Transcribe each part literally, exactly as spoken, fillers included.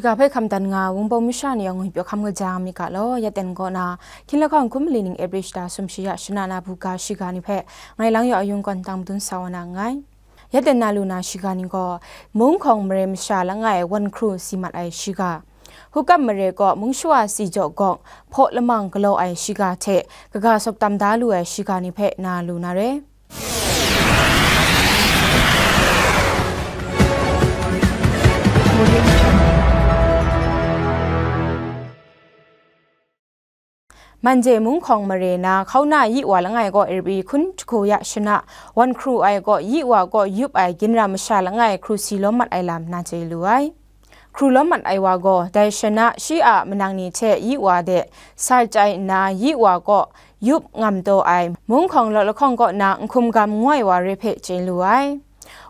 Ga hpe hkam dan nga, Wunpawng masha ni yawng ngwipyaw hkam kaja mi ga law, ya ten kaw na, hkying lahkawng hkum mali ning April shata sumshi ya shana na buga shiga ni hpe, ngai lang yaw ayung kawn tang madun sa wa na nngai. Ya ten na lu na shiga ni gaw, Mungkhawng mare masha langai wan hkru si mat ai shiga. Hukam mare kaw mungshawa si jaw gawk, hpaw lamang galaw ai shiga hte, kaga sawk tam da lu ai shiga ni hpe na lu na re. Manje Mungkhawng mare na hkauna yi wa langai gaw Erbi hkun jahku ya shana, wan hkru ai gaw yi wa gaw yup ai ginra masha langai hkru si lawm mat ai lam na chye lu ai. Hkru lawm mat ai wa gaw, dai shana shi a manang ni hte yi wa de sai chyai nna, yi wa kaw yup ngam taw ai, Mungkhawng law lahkawng kaw na nhkum gam ngoi wa re hpe chye lu ai.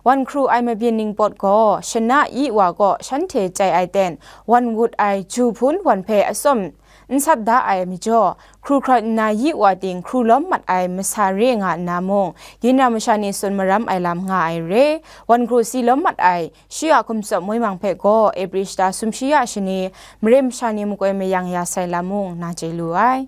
Wan hkru ai mabyin ningpawt gaw, shana yi wa kaw shanhte chyai ai ten, wan wut ai ju hpun wan hpe atsawm n sat da ai majaw, hkru hkrawt nna yi wa ting hkru lawm mat ai masa re nga nna mung, ginra masha ni tsun maram ai lam nga ai re. Wan hkru si lawm mat ai, shi a hkum tsawp moi mang hpe gaw, April shata sumshi ya shani, mare masha ni makoi mayang ya sai lam mung na chye lu ai.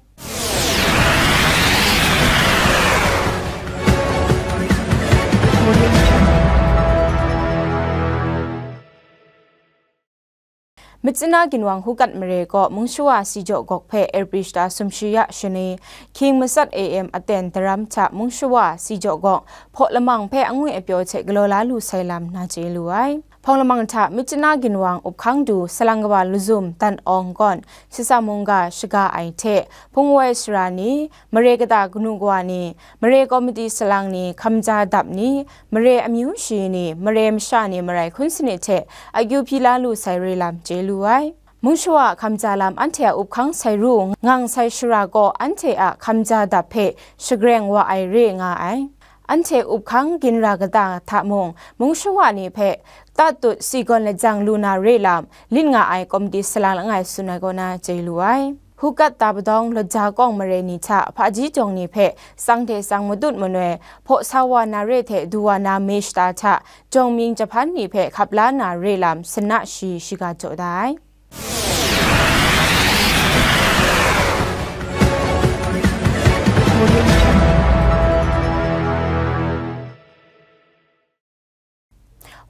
Myitkyina ginwang Hukat mare kaw mungshawa si jaw gawk hpe April shata sumshi ya shani, hkying matsat A M aten daram hta mungshawa si jaw gawk hpaw lamang hpe angwi apyaw hte galaw la lu sai lam na chye lu ai. Hpawng lamang hta Myitkyina ginwang up hkang du salang kaba lazum dan awng gawn shasa mungga shaga ai hte, hpung woi sara ni, mare kata kanu kawa ni, mare komiti salang ni, hkamja dap ni, mare amyu shi ni, mare masha ni marai hkun sanit hte akyu hpyi la lu sai re lam chye lu ai. Mungshawa hkamja lam anhte a up hkang sai ru ngang sai shara gaw anhte a hkamja dap hpe shagreng wa ai re nga ai. Anhte up hkang ginra kata hta mung, mungshawa ni hpe tatut si gawn lajang lu na re lam, lit nga ai komiti salang langai tsun ai kaw na chye lu ai. Hukat Tabadawng Lawtja Kawng mare ni hta hpaji jawng ni hpe tsang hte tsang matut manoi, hpaw sa wa na re hte du wa na me shata hta, jawng mying jahpan ni hpe hkap la na re lam, sana shi shiga jaw da ai.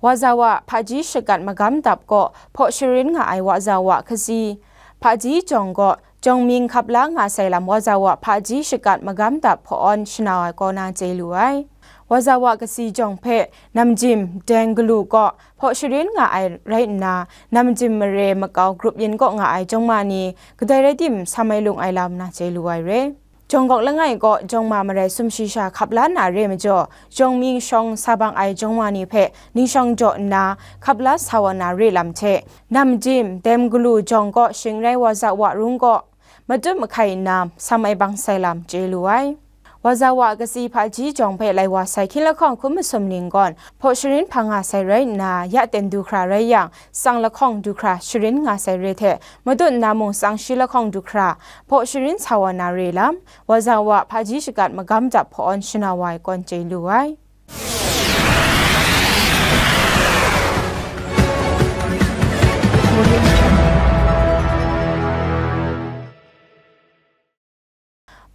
Wazawa hpaji shakat magam dap kaw hpaw sharin nga ai wazawa kasi, hpaji jawng kaw jawng mying hkap la nga sai lam wazawa hpaji shakat magam dap hpaw-awn shanau ai kaw na chye lu ai. Wazawa kasi jawng hpe namjim deng galu kaw hpaw sharin nga ai rai nna, namjim mare makau grup yin kaw nga ai jawng ma ni kadai rai tim, sa mai lung ai lam na chye lu ai re. Jawng gawk langai kaw jawng ma marai sumshi sha hkap la na re majaw, jawng mying shawng sa bang ai jawng ma ni hpe ningshawng jaw nna, hkap la sa wa na re lam hte, namjim, dem galu jawng kaw shing rai wazawa rung kaw, matut mahkai nna, sa mai bang sai lam chye lu ai. Wazawa kasi hpaji jawng hpe lai wa sai hkying lahkawng hkum masum ning gawn, hpaw sharin hpang nga sai rai nna, ya ten du hkra rai yang, tsang lahkawng du hkra sharin nga sai re hte, matut nna mung tsang shi lahkawng du hkra, hpaw sharin sa wa na re lam, wazawa hpaji shakat magam dap hpaw-awn shanau wa ai kawn chye lu ai.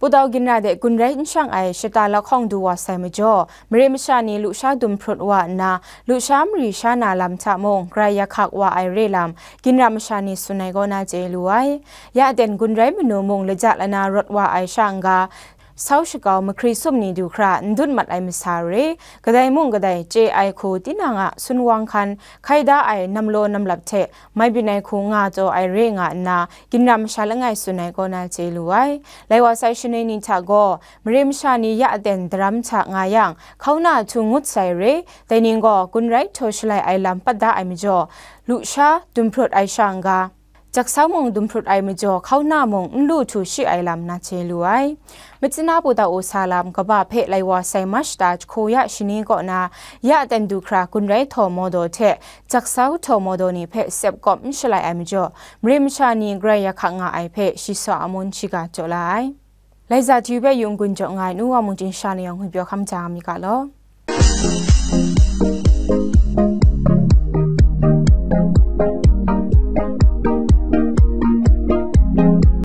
Pudau ginra de gun rai n shang ai shata lahkawng du wa sai majaw, mare masha ni lusha dum hprut wa nna, lusha mari sha na lam hta mung grai ya hkak wa ai re lam, ginra masha ni tsun ai kaw na chye lu ai. Ya ten gun rai manu mung laja lana rawt wa ai sha n-ga, sau shakau mahkri sum ni du hkra n dut mat ai masa re, kadai mung kadai chye ai hku tinang a sun wang hkan hkai da ai namlaw namlap hte, mai byin ai hku nga taw ai re nga nna, ginra masha langai tsun ai kaw na chye lu ai. Lai wa sai shanoi ni hta gaw, mare masha ni ya aten daram hta nga yang, hkauna htu ngut sai re, dai ning gaw gun rai htaw shalai ai lam pat da ai majaw, lusha dum hprut ai sha n-ga, jaksau mung dum hprut ai majaw, hkauna mung n lu htu shi ai lam na chye lu ai. Myitkyina Pudau u sa lam kaba hpe lai wa sai March shata jahku ya shani kaw na, ya ten du hkra gun rai htaw mawdaw hte, jaksau htaw mawdaw ni hpe sep kawp n shalai ai majaw, mare masha ni grai ya hkak nga ai hpe shi sa a mun shiga jaw la ai. Laiza T V hpe yung gun jaw nga ai nu wa mung chyingsha ni yawng ngwipyaw hkam ja mi ga law.